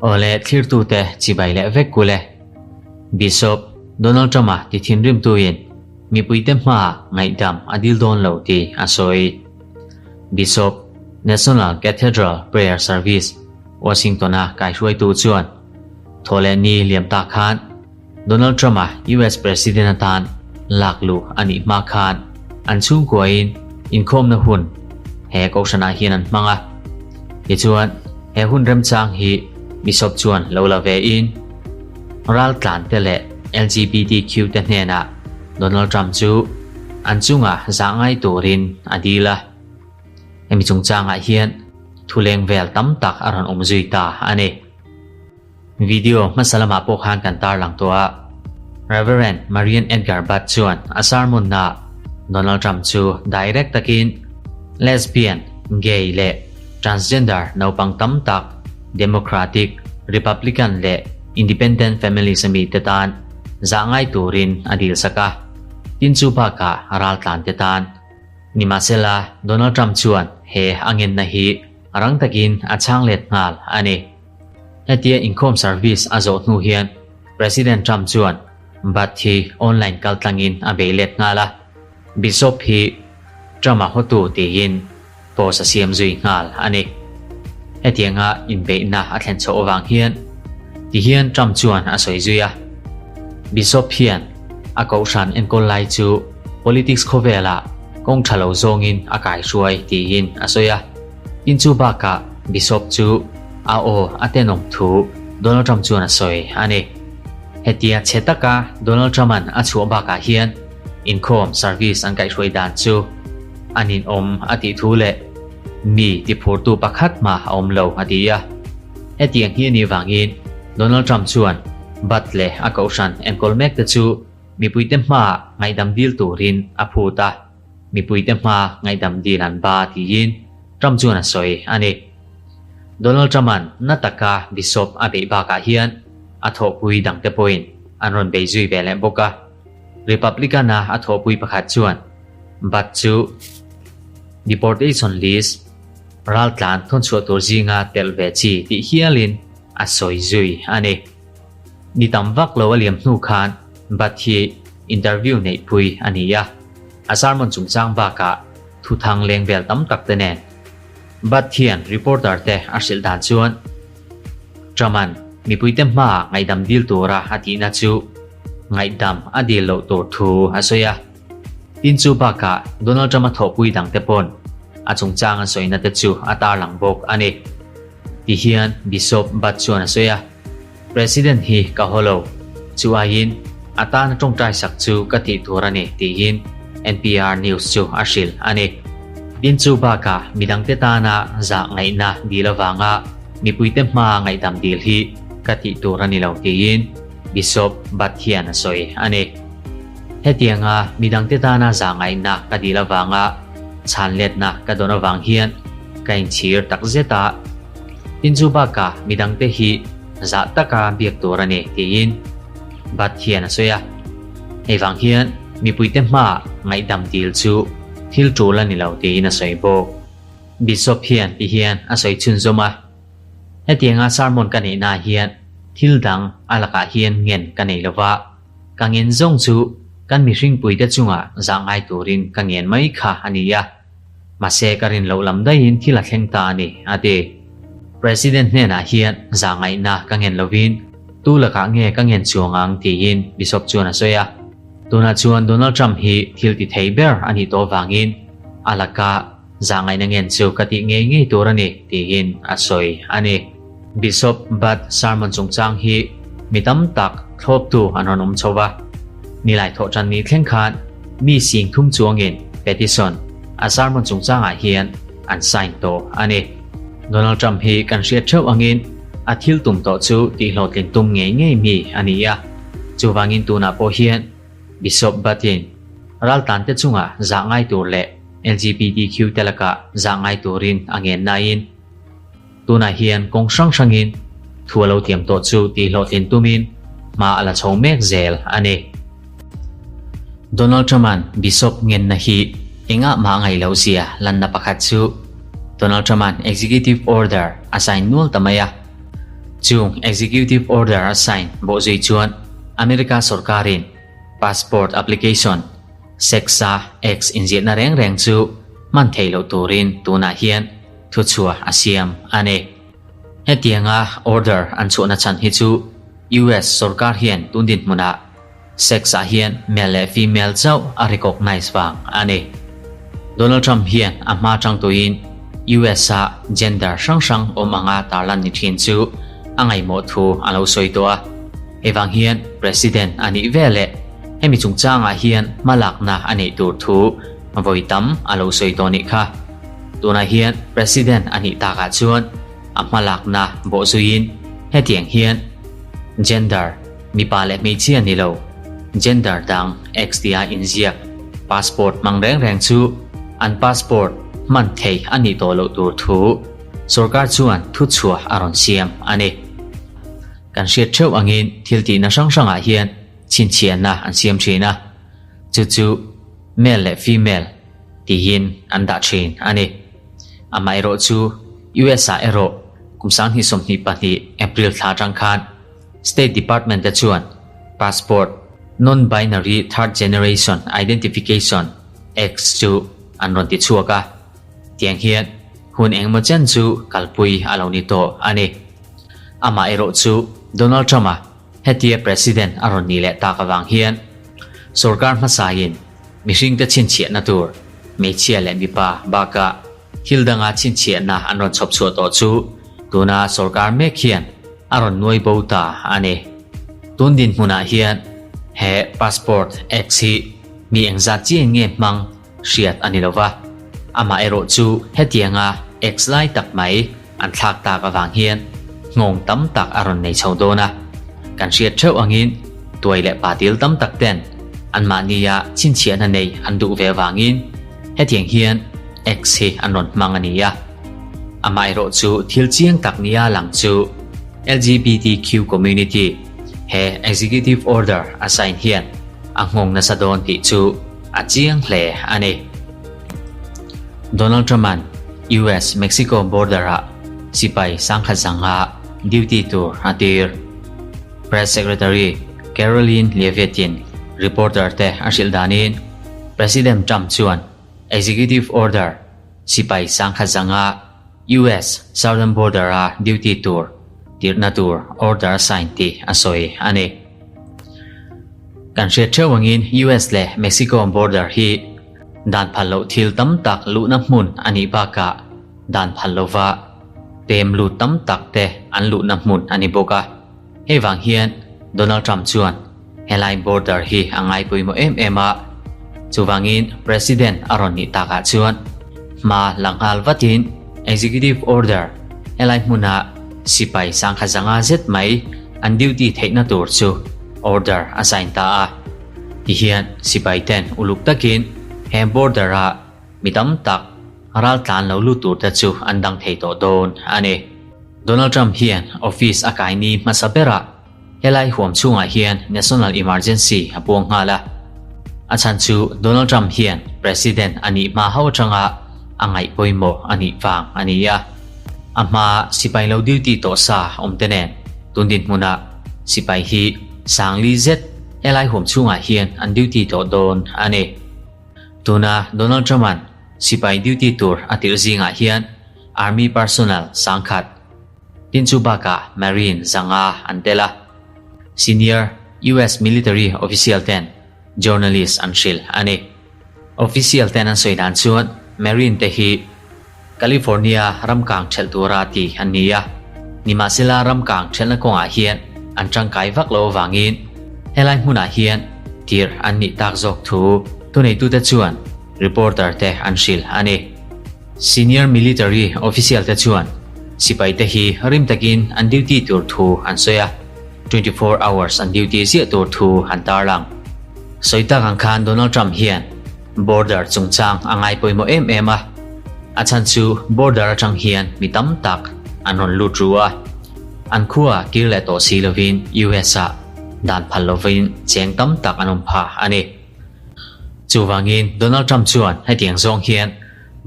Awle thlirtute chibai leh vek kule. Bishop Donald Trump-a ti thinrimtuin mipuite hmaah ngaihdam a dil dawn lo tih a sawi. Bishop National Cathedral Prayer Service, Washington-a kaihruaitu chuan thawhleh ni liam tak khan Donald Trump-a US President atan lak luh a nih hma khan an chhungkuain inkhawmna hun he kohhranah hian an hmang a. Tichuan, he hun remchang hi Bishop chuan lo la vein raltlante leh LGBTQ te hnenah Donald Trump chu an chunga zah ngai turin a dil a. Hemi chungchangah hian thuleng vel tam tak a rawn awm zui ta a ni. Video hmasa lamah pawh khan kan tarlang tawh a, Rev. Marian Edgar Budd chuan a sermon-naah Donald Trump chu direct takin lesbian, gay leh transgender naupang tam tak Democratic, Republican leh Independent families a mite tan zah ngai turin a dilsak a, tin chu bakah raltlan te tan. Nimahsela, Donald Trump chuan he a ngenna hi rang takin a chhang let nghal a ni. Hetia inkhawm service a zawh hnu hian President Trump chuan Butt hi online kaltlangin a bei let nghal a, Bishop hi Trump-a hawtu tiin post a siam zui nghal a ni. Hetianga inbeihna a thlen chhoh avang hian tihian Trump chuan a sawi zui a, Bishop hian a kohhran enkawl lai chu politics khawvelah kawng tha lo zawngin a kaihruai tiin a sawi a. Tin chu bakah Bishop chu a aw a tenawm thu Donald Trump chuan a sawi a ni. Hetia chhe taka Donald Trump-a'n a chhuah bakah hian inkhawm service an kaihhruai dan chu a ninawm a tih thu leh mi tiphurtu pakhat mah a awm lo a ti a. Hetiang hi a nih vangin Donald Trump chuan Butt leh a kohhran enkawl mekte chu mipuite hmaah ngaihdam dil turin a phut a. Mipuite hma ngaihdam dil an ba tiin Trump chuan a sawi a ni. Donald Trump-a'n na taka Bishop a beih bakah hian a thawhpui dangte pawhin an rawn bei zui ve leh bawk a. Republican-a a thawhpui pakhat chuan Butt chu deportation list raltlan thawnchhuah tur zinga telh ve chi tih hialin a sawi zui a ni. Ni tam vak lo a liam hnu khan Butt hi interview neihpui a ni a. A sermon chungchang bakah thuthang leng vel tam tak te nen Butt hian reporter te a hrilh dan chuan Trump-a'n mipuite hmaah ngaihdam dil tura a tihna chu ngaihdam a dil loh tur thu a sawi a. Tin chu bakah Donald Trump-a thawhpui dangte pawn a chungchang an sawina te chu a tarlang bawk a ni. Ti hian Bishop Butt chuan a sawi a. President hi ka haw lo, chu aiin a tana tawngtai sak chu ka tih tur a ni tiin NPR News chu a hrilh a ni. Tin chu bakah midangte tana zah ngaihna dil avanga mipuite hmaa ngaihdam dil hi ka tih tur a ni lo tiin Bishop Butt hian a sawi a ni. Hetianga midangte tana zah ngaihna ka dil avanga chhanletna ka dawn avang hian ka inchhir takzet a. Tin chu bakah midangte hi zah taka biak tur a ni tiin Butt hian a sawi a. Hei vang hian mipuite hmaah ngaihdam dil chu thil tul a ni lo tiin a sawi bawk. Bishop hian ti hian a sawi chhunzawm a, Hetianga sermon ka neihnaah hian thil dang a lakah hian ngen ka nei lo va, ka ngen zawng chu kan mihringpuite chungah zah ngai turin ka ngen mai kha a ni a. Mahse ka rin loh lam daihin thil a thleng ta a ni, a ti. President hnenah hian zahngaihna ka ngen lovin tu lakah nge ka ngen chuang ang tiin Bishop chuan a sawi a. Tunah chuan Donald Trump hi thil ti thei ber a nih tawh vangin a laka zahngaihna ngen chu ka tih ngei ngei tur a ni tiin a sawi a ni. Bishop Bud sermon chungchang hi mi tam tak thlawptu an rawn awm chho va. Nilai thawhṭan ni thleng khan mi sing thum chuangin petition a sermon chungchangah hian an sign tawh a ni. Donald Trump hi kan hriat theuh angin a thil tum tawh chu tihhlawhtlin tum ngei ngei mi a ni a. Chuvangin tunah pawh hian Bishop Butt-in raltlante chungah zah ngai tur leh LGBTQ te lakah zah ngai turin a ngen nain, Tunah hian kawng hrang hrangin thu a lo tiam tawh chu tih hlawhtlin tumin hma a la chho mek zel a ni. Donald Trump-a'n Bishop ngenna hi engah mah ngaih loh zia lanna pakhat chu. Donald Trump-a'n Executive Order a sign nual ta mai a. Chung Executive Order a sign bawhzui chuan America sorkarin passport application sex-a X inziahna reng reng chu hman theih loh turin tunah hian thuchhuah a siam a ni. Hetianga order an chhuahna chhan hi chu US sorkar hian tun dinhmunah Sex ah hian male leh female chauh a recognize vang a ni. Donald Trump hian a hma tangtuin US a gender hrang hrang awm anga tarlan ni thin chu a ngaihmawh thu a lo sawi tawh a. Hei vang hian President a nih ve leh hemi chungchangah hian hmalakna a neih tur thu vawi tam a lo sawi tawh nih kha. Tunah hian President a nih takah chuan a hmalakna bawhzuiin hetiang hian gender Mipa leh hmeichhia ni lo, gender dang X tia inziak passport hmang reng reng chu an passport hman theih a nih tawh loh tur thu sorkar chuan thuchhuah a rawn siam a ni. Kan hriat theuh angin thil tihna hrang hrangah hian chhinchhiahna an siam thin a, chu chu male leh female tiin an dah thin a ni. Amaherawhchu chu US ah erawh kum 2022 April thla atang khan State Department te chuan passport, Non-binary third generation identification, X chu an rawn ti chhuak a, tiang hian hun engemaw chen chu kalpui a lo ni tawh a ni. Amah erawh chu Donald Trump-a hetia President a rawn nih leh tak avang hian sorkar hmasain mihringte chhinchhiahna tur hmeichhia leh mipa bakah Thil danga chhinchhiahna an rawn chhawp chhuah tawh chu tuna sorkar mek hian a rawn nuai bo ta a ni. Tun dinhmunah hian he Passport Act hi mi engzat chiah nge hmang hriat a ni lo va, amah erawh chu hetianga Act lai tak mai an thlak tak avang hian nghawng tam tak a rawn nei chho dawn a. Kan hriat theuh angin tuai leh patil tam tak ten anmahnia chhinchhiahna nei an duh ve avangin Hetiang hian X hi an rawn hmang a ni a. Amaherawh chu thil chiang tak nia lang chu LGBTQ community he executive order a sign hian a nghawng nasa dawn tih chu a chiang hle a ni. Donald Trump-a'n US-Mexico border-ah sipai sangkhat zanga duty tur a tir. Press Secretary Karoline Leavitt-in reporter-te a hrilh danin President Trump chuan Executive Order sipai sangkhat zanga US Southern Border-a duty tur tirhna tur order a sign tih a sawi a ni. Kan hriat theuh angin US leh Mexico border hi dan phal loh thil tam tak luhna hmun a nih bakah dan phal lova pem lut tam tak te an luhna hmun a ni bawk a. Hei vang hian Donald Trump chuan helai border hi a ngai pawimawh em em a, chuvangin President a rawn nih takah chuan hma la nghal vatin Executive Order helai hmuna sipai sangkhat zanga zet mai an duty theihna tur chu order a sign ta a. Tihian sipai ten uluk takin he border a mi tam tak raltlan lo lut tur te chu an dang thei tawh dawn a ni. Donald Trump hian office a kai ni hmasa berah helai huam chhungah hian national emergency a puang nghal a. A chhan chu Donald Trump hian president a nih hma ho atanga a ngaih pawimawh a nih vang a ni a. A hmaa sipai lo duty tawh sa awm te nen tun dinhmunah sipai hi sangli zet helai huam chhungah hian an duty tawh dawn a ni. Tuna Donald Trump-a'n sipai duty tur a tirh zingah hian Army personnel sangkhat, tin chu bakah Marine zanga an tel a, senior US military official ten journalist an hrilh a ni. Official ten an sawi dan chuan Marine te hi California ramkang ṭhelh tura ti an ni a, nimahsela ramkang ṭhelhna kawngah hian an ṭangkai vak lo avangin helai hmunah hian tirh an nih tak zawk thu thuneitute chuan reporter te an hrilh a ni. Senior military official te chuan sipai te hi rim takin an duty tur thu an sawi a, 24 hours an duty ziah tur thu an tarlang. Sawi tak ang khan Donald Trump hian Border chungchang a ngai pawimawh em em a, a chhan chu border atang hian mi tam tak an rawn lut ru a, an khua kir leh tawh si lovin US ah dan phal lovin cheng tam tak an awm pha a ni. Chuvangin Donald Trump chuan hetiang zawng hian.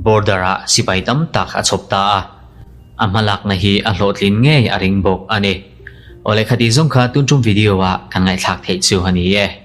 Border ah sipai tam tak a chhawp ta a, a hmalakna hi a hlawhtlin ngei a ring bawk a ni. Awle khati zawng kha tun tum video ah kan ngaihthlak theih chu a ni e.